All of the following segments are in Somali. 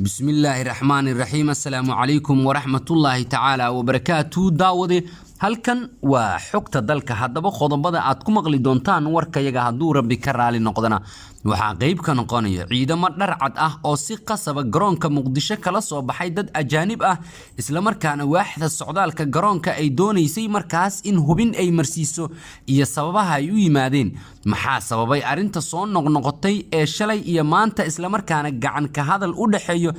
Bismillaahi raxmaani raxiim. Assalaamu calaykum waraxmatullaahi tacaala wabarakaatu. Daawade, halkan waa Xogta Dalka. Haddaba qodobada aad ku maqli doontaan warkayaga, hadduu Rabbi ka raali noqdana, waxaa qeyb ka noqonaya ciidamo dharcad ah oo si qasaba garoonka Muqdisho kala soo baxay dad ajaanib ah, islamarkaana waaxda socdaalka garoonka ay doonaysay markaas in hubin ay marsiiso iyo sababaha ay u yimaadeen. Maxaa sababay arrinta soo noqnoqotay ee shalay iyo maanta, islamarkaana gacan ka hadal u dhexeeyo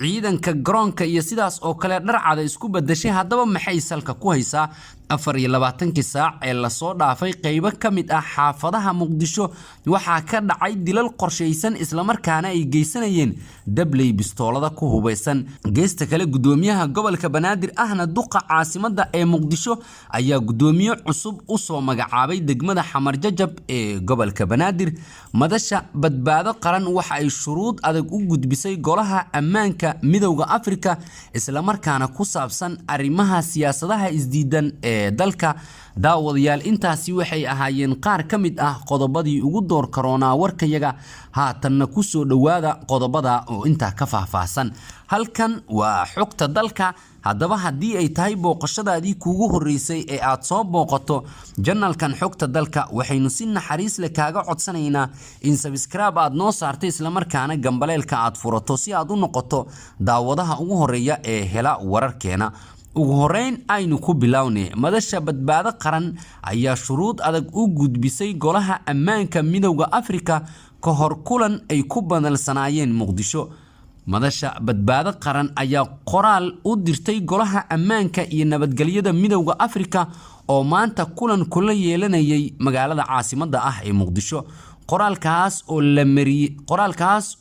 ciidanka garoonka iyo sidaas oo kale dharcada isku bedashay? Haddaba maxay salka ku haysaa? 24-kii saac ee lasoo dhaafay, qeybo ka mid ah xaafadaha Muqdisho waxaa ka dhacay dilal qorshaysan, islamarkaana ay geysanayeen dabley bistoolada ku hubeysan. Geesta kale, gudoomiyaha gobolka Banaadir ahna duqa caasimadda ee Muqdisho ayaa gudoomiye cusub usoo magacaabay degmada Xamar Jajab ee gobolka Banaadir. Madasha Badbaado Qaran waxa ay shuruud adag u gudbisay Golaha Ammaanka Midowda Afrika, islamarkaana ku saabsan arrimaha siyaasadaha isdiidan ee dalka. Daawadayaal, intaasi waxay ahaayeen qaar ka mid ah qodobadii ugu door karoonaa warkayaga. Haatanna kusoo dhowaada qodobada oo intaa ka faahfaahsan. Halkan waa Xogta Dalka. Haddaba haddii ay tahay booqashadaadii kuugu horreysay ee aad soo booqato channelkan Xogta Dalka, waxaynu si naxariis leh kaaga codsanaynaa in subscribe aad noo saarto, islamarkaana gambaleelka aad furato, si aad u noqoto daawadaha ugu horreeya ee hela wararkeena. Ugu horeyn aynu ku bilownay: Madasha Badbaado Qaran ayaa shuruud adag u gudbisay Golaha Ammaanka Midowda Afrika ka hor kulan ay ku badalsanaayeen Muqdisho. Madasha Badbaado Qaran ayaa qoraal u dirtay Golaha Ammaanka iyo Nabadgelyada Midowda Afrika oo maanta kulan kula yeelanayay magaalada caasimadda ah ee Muqdisho. Qoraalkaas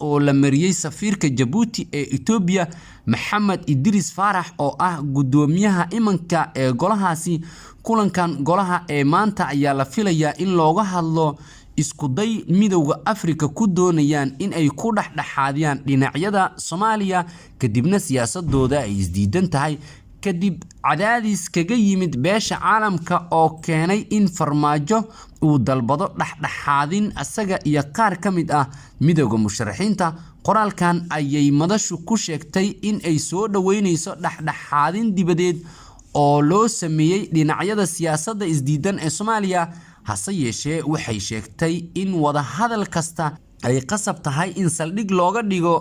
oo la mariyey safiirka Jabuuti ee Itoobiya, Maxamed Idriis Faarax, oo ah guddoomiyaha imanka ee golahaasi. Kulankan golaha ee maanta ayaa la filayaa in looga hadlo iskuday Midowda Afrika ku doonayaan in ay ku dhexdhexaadiyaan dhinacyada Soomaaliya, kadibna siyaasadooda ay isdiidan tahay, kadib cadaadis kaga yimid beesha caalamka oo keenay in Farmaajo uu dalbado dhexdhexaadin asaga iyo qaar ka mid ah Midowda Musharaxiinta. Qoraalkan ayay madashu ku sheegtay in ay soo dhoweyneyso dhexdhexaadin dibadeed oo loo sameeyey dhinacyada siyaasadda isdiidan ee Soomaaliya. Hase yeeshee, waxay sheegtay in wadahadal kasta ay qasab tahay in saldhig looga dhigo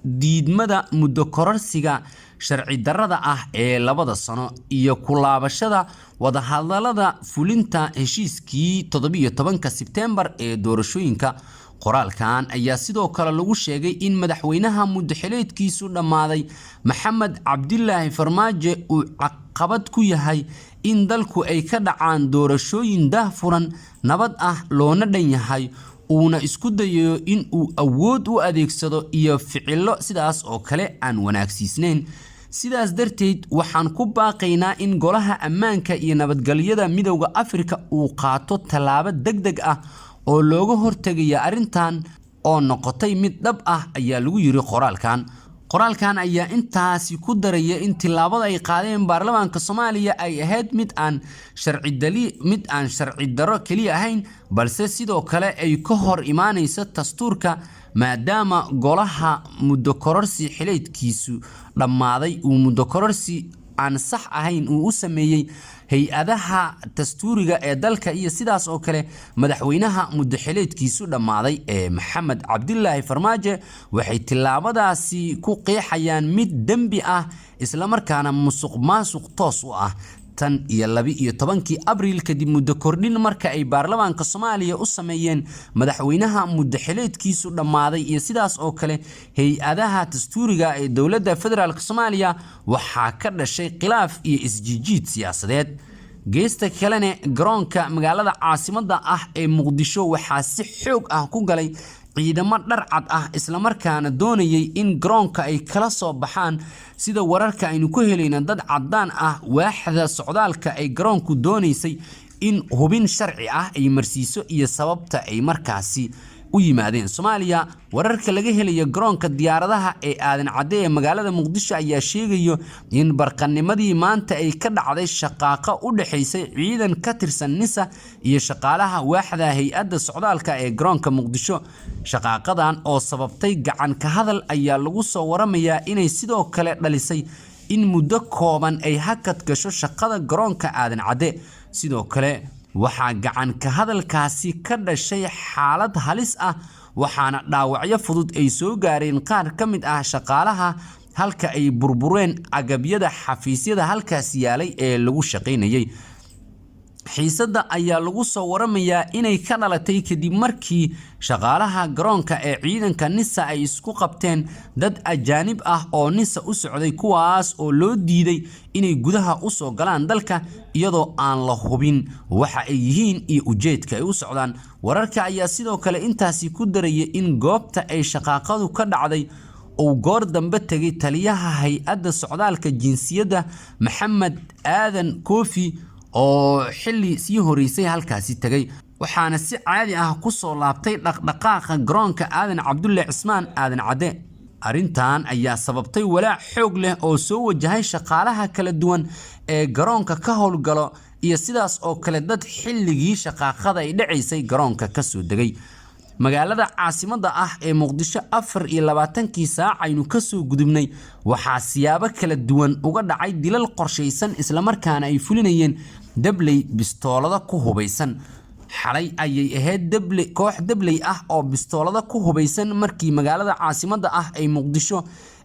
diidmada muddo kororsiga sharci darrada ah ee 2da sano iyo ku laabashada wadahadalada fulinta heshiiskii 17-ka Sebtembar ee doorashooyinka. Qoraalkan ayaa sidoo kale lagu sheegay in madaxweynaha muddaxileedkiisu dhammaaday, Maxamed Cabdilaahi Farmaajo, uu caqabad ku yahay in dalku ay ka dhacaan doorashooyin daahfuran, nabad ah, loona dhan yahay, uuna isku dayayo in uu awood u adeegsado iyo ficilo sidaas oo kale aan wanaagsiisnayn. Sidaas darteed, waxaan ku baaqaynaa in Golaha Ammaanka iyo Nabadgelyada Midowda Afrika uu qaato tallaabo deg deg ah oo looga hortegaya arrintan oo noqotay mid dhab ah, ayaa lagu yiri qoraalkan. Qoraalkan ayaa intaasi ku daraya in tillaabada ay qaadeen baarlamaanka Soomaaliya ay ahayd mid aan sharci darro keliya ahayn, balse sidoo kale ay ka hor imaanayso dastuurka, maadaama golaha muddo kororsi xileedkiisu dhammaaday uu muddo kororsi aan sax ahayn uu u sameeyey hay-adaha dastuuriga ee dalka iyo sidaas oo kale madaxweynaha muddaxileedkiisu dhammaaday ee Maxamed Cabdilaahi Farmaajo. Waxay tillaabadaasi ku qeexayaan mid dembi ah, islamarkaana musuq maasuq toos u ah. Tan iyo 12-kii Abriil, kadib muddo kordhin marka ay baarlamaanka Soomaaliya u sameeyeen madaxweynaha muddaxileedkiisu dhammaaday iyo sidaas oo kale hay-adaha dastuuriga ee dowladda federaalk Soomaaliya, waxaa ka dhashay khilaaf iyo isjiijiid siyaasadeed. Geesta kalena, garoonka magaalada caasimadda ah ee Muqdisho waxaa si xoog ah ku galay ciidamo dharcad ah, islamarkaana doonayay in garoonka ay kala soo baxaan, sida wararka aynu ku helayna, dad caddaan ah. Waaxda socdaalka ay garoonku doonaysay in hubin sharci ah ay marsiiso iyo sababta ay markaasi U yimaadeen Soomaaliya. Wararka laga helayo garoonka diyaaradaha ee Aadan Cadde ee magaalada Muqdisho ayaa sheegayo in barqanimadii maanta ay ka dhacday shaqaaqo u dhexaysay ciidan ka tirsan NISA iyo shaqaalaha waaxda hay-adda socdaalka ee garoonka Muqdisho. Shaqaaqadan oo sababtay gacan ka hadal ayaa lagu soo waramayaa inay sidoo kale dhalisay in muddo kooban ay hakad gasho shaqada garoonka Aadan Cadde. Sidoo kale waxaa gacan ka hadalkaasi ka dhashay xaalad halis ah, waxaana dhaawacyo fudud ay soo gaareen qaar ka mid ah shaqaalaha, halka ay burbureen agabyada xafiisyada halkaas yaalay ee lagu shaqaynayay. Xiisadda ayaa lagu soo waramayaa inay ka dhalatay kadib markii shaqaalaha garoonka ee ciidanka NISA ay isku qabteen dad ajaanib ah oo NISA u socday, kuwaas oo loo diiday inay gudaha u soo galaan dalka, iyadoo aan la hubin waxa ay yihiin iyo ujeedka ay u socdaan. Wararka ayaa sidoo kale intaasi ku daraya in goobta ay shaqaaqadu ka dhacday uu goor dambe tegay taliyaha hay-adda socdaalka jinsiyadda, Maxamed Aadan Koofi, oo xilli sii horeysay halkaasi tegay, waxaana si caadi ah ku soo laabtay dhaqdhaqaaqa garoonka Aadan Cabdulle Cismaan, Aadan Cadde. Arrintan ayaa sababtay walaac xoog leh oo soo wajahay shaqaalaha kala duwan ee garoonka ka howlgalo iyo sidaas oo kale dad xilligii shaqaaqada ay dhacaysay garoonka kasoo degay. Magaalada caasimadda ah ee Muqdisho, 24-kii saac aynu kasoo gudubnay, waxaa siyaabo kala duwan uga dhacay dilal qorshaysan, islamarkaana ay fulinayeen dabley bistoolada ku hubaysan. Xalay ayay ahayd dable koox dabley ah oo bistoolada ku hubaysan markii magaalada caasimadda ah ee Muqdisho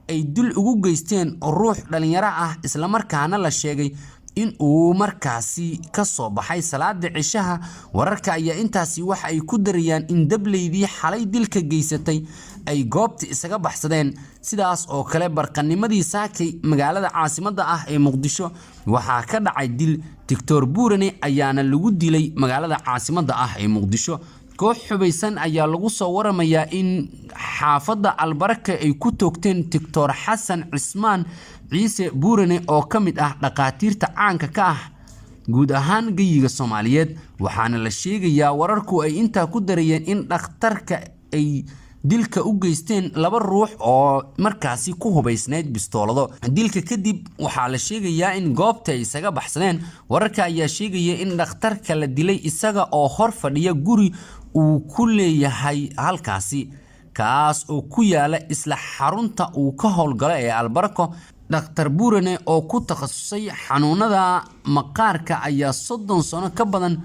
ay dul ugu geysteen ruux dhalinyaro ah, islamarkaana la sheegay in uu markaasi ka soo baxay salaada cishaha. Wararka ayaa intaasi waxa ay ku darayaan in dableydii xalay dilka geysatay ay goobta isaga baxsadeen. Sidaas oo kale barqanimadii saakay magaalada caasimadda ah ee Muqdisho waxaa ka dhacay dil. Doctor Buurane ayaana lagu dilay magaalada caasimadda ah ee Muqdisho. Koox hubaysan ayaa lagu soo waramayaa in xaafadda Albaraka ay ku toogteen Doctor Xasan Cismaan Ciise Buurane, oo ka mid ah dhakhaatiirta caanka ka ah guud ahaan geyiga Soomaaliyeed. Waxaana la sheegayaa, wararku ay intaa ku darayeen, in dhakhtarka ay dilka u geysteen laba ruux oo markaasi ku hubaysnayd bistoolado. Dilka kadib waxaa la sheegayaa in goobta ay isaga baxsadeen. Wararka ayaa sheegaya in dhakhtarka la dilay isaga oo hor fadhiya guri uu ku leeyahay halkaasi, kaas oo ku yaala isla xarunta uu ka howlgalo ee Albarako. Dhakhtar Buurane oo ku takhasusay xanuunada maqaarka ayaa 30 sano ka badan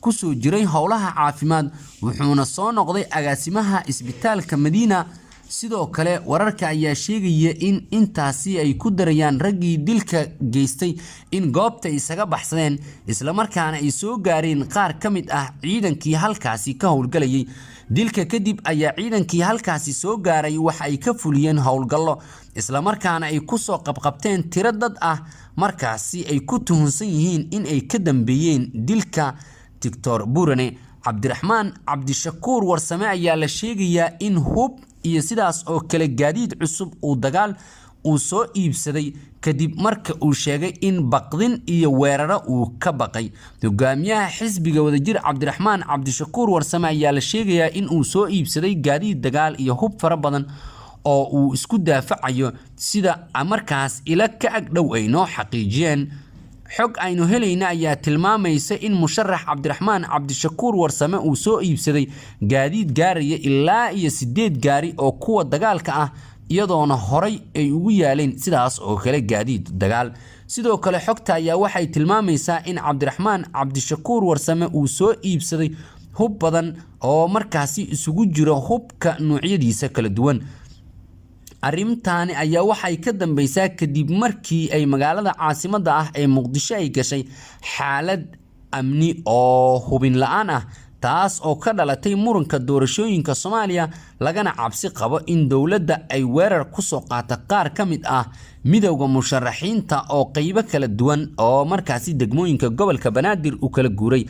kusoo jiray howlaha caafimaad, wuxuuna soo noqday agaasimaha isbitaalka Madiina. Sidoo kale wararka ayaa sheegaya in intaasi ay ku darayaan raggii dilka geystay in goobta isaga baxsadeen, islamarkaana ay soo gaareen qaar ka mid ah ciidankii halkaasi ka howlgalayay. Dilka kadib ayaa ciidankii halkaasi soo gaaray waxa ay ka fuliyeen howlgallo, islamarkaana ay kusoo qabqabteen tiro dad ah markaasi ay ku tuhunsan yihiin in ay ka dambeeyeen dilka Doctor Buurane. Cabdiraxmaan Cabdishakuur Warsame ayaa la sheegayaa in hub iyo sidaas oo kale gaadiid cusub uu dagaal uu soo iibsaday, kadib marka uu sheegay in baqdin iyo weeraro uu ka baqay. Hogaamiyaha xisbiga Wadajir, Cabdiraxmaan Cabdishakuur Warsame, ayaa la sheegayaa in uu soo iibsaday gaadiid dagaal iyo hub fara badan oo uu isku daafacayo, sida markaas ila ka agdhow ay noo xaqiijiyeen. Xog aynu helayna ayaa tilmaamaysa in musharax Cabdiraxmaan Cabdishakuur Warsame uu soo iibsaday gaadiid gaaraya ilaa iyo 8 gaari oo kuwa dagaalka ah, iyadoona horay ay ugu yaaleen sidaas oo kale gaadiid dagaal. Sidoo kale xogta ayaa waxay tilmaamaysaa in Cabdiraxmaan Cabdishakuur Warsame uu soo iibsaday hub badan oo markaasi isugu jiro hubka noocyadiisa kala duwan. Arrintaani ayaa waxay ka dambeysaa kadib markii ay magaalada caasimadda ah ee Muqdisho ay gashay xaalad amni oo hubin la-aan ah, taas oo ka dhalatay muranka doorashooyinka Soomaaliya, lagana cabsi qabo in dowladda ay weerar kusoo qaata qaar ka mid ah midowda musharaxiinta oo qeybo kala duwan oo markaasi degmooyinka gobolka Banaadir u kala guuray.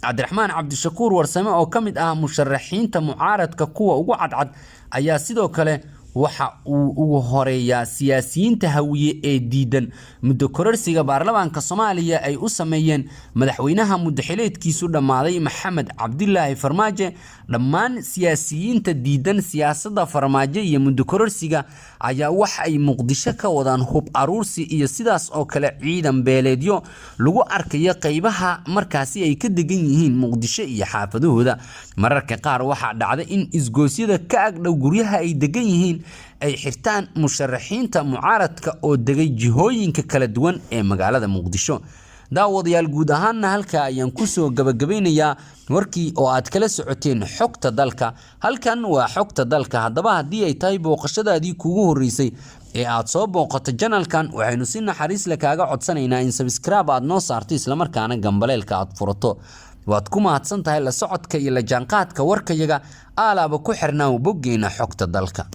Cabdiraxmaan Cabdishakuur Warsame, oo ka mid ah musharaxiinta mucaaradka kuwa ugu cadcad, ayaa sidoo kale Waxa uu ugu horeeyaa siyaasiyiinta Hawiye ee diidan muddo kororsiga baarlamaanka Soomaaliya ay u sameeyeen madaxweynaha muddaxileedkiisu dhammaaday, Maxamed Cabdilaahi Farmaajo. Dhammaan siyaasiyiinta diidan siyaasadda Farmaajo iyo muddo kororsiga ayaa waxa ay Muqdisho ka wadaan hub aruursi iyo sidaas oo kale ciidan beeleedyo lagu arkayo qeybaha markaasi ay ka degan yihiin Muqdisho iyo xaafadahooda. Mararka qaar waxaa dhacda in isgoosyada ka agdhow guryaha ay degan yihiin ay xirtaan musharaxiinta mucaaradka oo degay jihooyinka kala duwan ee magaalada Muqdisho. Daawadayaal, guud ahaanna halkaa ayaan kusoo gabagabeynayaa warkii oo aad kala socoteen Xogta Dalka. Halkan waa Xogta Dalka. Haddaba haddii ay tahay booqashadaadii kugu horreysay ee aad soo booqato channelkan, waxaynu si naxariis leh kaaga codsanaynaa in subscribe aad noo saarto, islamarkaana gambaleelka aad furato. Waad ku mahadsan tahay la socodka iyo la jaanqaadka warkayaga. Aalaaba ku xirnaa boggeena Xogta Dalka.